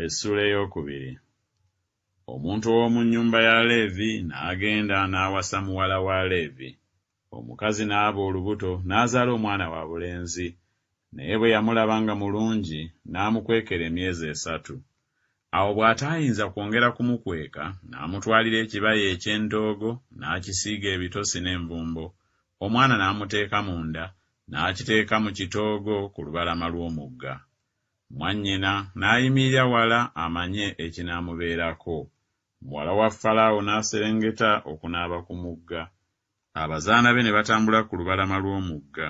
Essuula ey'okubiri. Omuntu ow'omu nnyumba ya Leevi n'agenda n'awasa muwala wa Leevi. Omukazi n'aba olubuto n'azaala omwana wa bulenzi. Naye bwe yamulaba nga mulungi, n'amukwekera emyezi esatu. Awo bw'ataayinza kwongera kumukweka, n'amutwalira ekibaya eky'entoogo, n'akisiiga ebitosi n'envumbo, omwana n'amuteeka munda, n'akiteeka mu kitoogo ku lubalama lw'omugga. Mwannyina n'ayimirira wala amanye ekinaamubeerako. Muwala wa Falaawo n'aserengeta okunaaba ku mugga. Abazaana be ne batambula ku lubalama lw'omugga.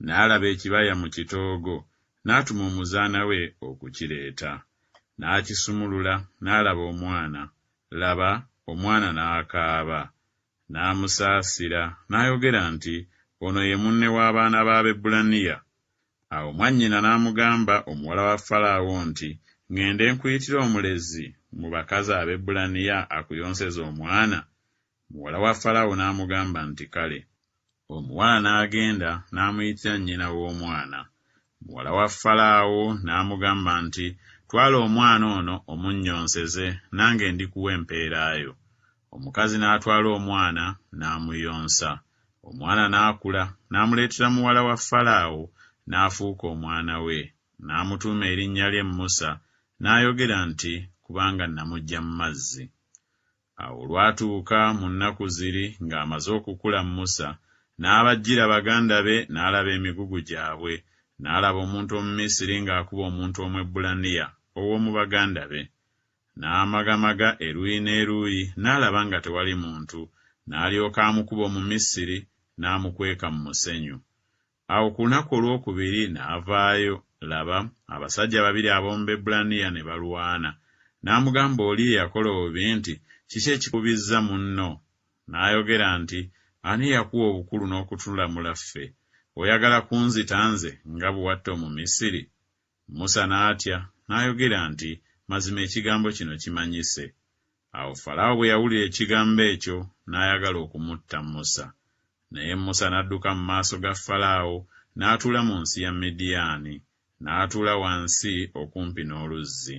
N'alaba ekibaya mu kitoogo, n'atuma omuzaana we okukireeta. N'akisumulula, n'alaba omwana, laba, omwana n'akaaba. N'amusaasira, n'ayogera nti Ono ye munne w'abaana b'Abaebbulaniya. Awo mwannyina n'amugamba omuwala wa Falaawo nti Ŋŋende nkuyitire omulezi mu bakazi Abaebbulaniya akuyonseze omwana? Muwala wa Falaawo n'amugamba nti Kale. Omuwala n'agenda n'amuyitira nnyina w'omwana. Muwala wa Falaawo n'amugamba nti Twala omwana ono omunnyonseze, nange ndikuwa empeera yo. Omukazi n'atwala omwana n'amuyonsa. Omwana n'akula, n'amuleetera muwala wa Falaawo, n'afuuka omwana we. N'amutuuma erinnya lye Musa, n'ayogera nti Kubanga namuggya mu mazzi. Awo olwatuuka mu nnaku ziri ng'amaze okukula Musa, n'abajjira baganda be n'alaba emigugu gyabwe, n'alaba omuntu Omumisiri ng'akuba omuntu Omwebbulaniya ow'omu baganda be. N'amagamaga eruuyi n'eruuyi n'alaba nga tewali muntu, n'alyoka amukuba Omumisiri n'amukweka mu musenyu. Awo ku lunaku olwokubiri n'avaayo, laba, abasajja babiri ab'omu Bebbulaniya ne balwana. N'amugamba oli eyakola obubi nti, Kiki ekikubizza munno? N'ayogera nti, Ani yakuwa obukulu n'okutulamula ffe? Oyagala kunzita nze nga bwe watta Omumisiri? Musa n'atya, n'ayogera nti, Mazima ekigambo kino kimanyise. Awo Falaawo bwe yawulira ekigambo ekyo, n'ayagala okumutta Musa. Naye Musa n'adduka mu maaso ga Falaawo, n'atuula mu nsi ya Midiyaani, n'atuula wansi okumpi n'oluzzi.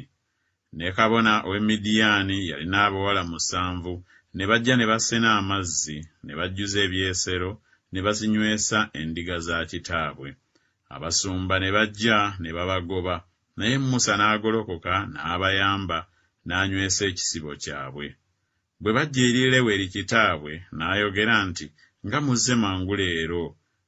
Ne kabona ow'e Midiyaani yalina abawala musanvu, ne bajja ne basena amazzi, ne bajjuza ebyesero, ne bazinywesa endiga za kitaabwe. Abasumba ne bajja ne babagoba, naye Musa n'agolokoka n'abayamba, n'anywesa ekisibo kyabwe. Bwe bajja eri Leweri kitaabwe, n'ayogera nti, Nga muzze mangu leero!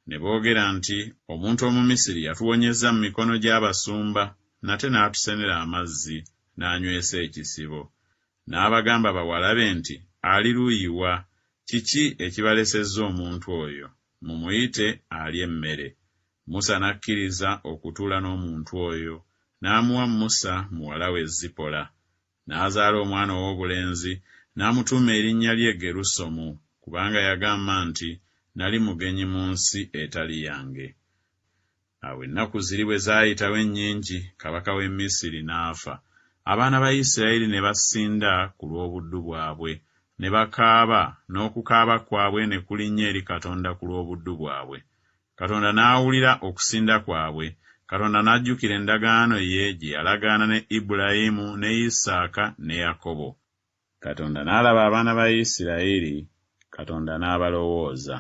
Ne boogera nti, Omuntu Omumisiri yatuwonyezza mu mikono gy'abasumba, nate n'atusenera amazzi, n'anywesa ekisibo. N'abagamba bawala be nti, Ali luuyi wa? Kiki ekibalesezza omuntu oyo? Mumuyite alye emmere. Musa n'akkiriza okutuula n'omuntu oyo, n'amuwa Musa muwala we Zipola. N'azaala omwana ow'obulenzi, n'amutuuma erinnya lye Gerusomu, kubanga yagamba nti, Nali mugenyi mu nsi etali yange. Awo ennaku ziri bwe zaayitawo ennyingi, kabaka w'e Misiri n'afa. Abaana ba Isirayiri ne basinda ku lw'obuddu bwabwe, ne bakaaba, n'okukaaba kwabwe ne kulinnya eri Katonda ku lw'obuddu bwabwe. Katonda n'awulira okusinda kwabwe, Katonda n'ajjukira endagaano ye gye yalagaana ne Ibulayimu ne Isaaka ne Yakobo. Katonda n'alaba abaana ba Isirayiri, Katonda n'abalowooza.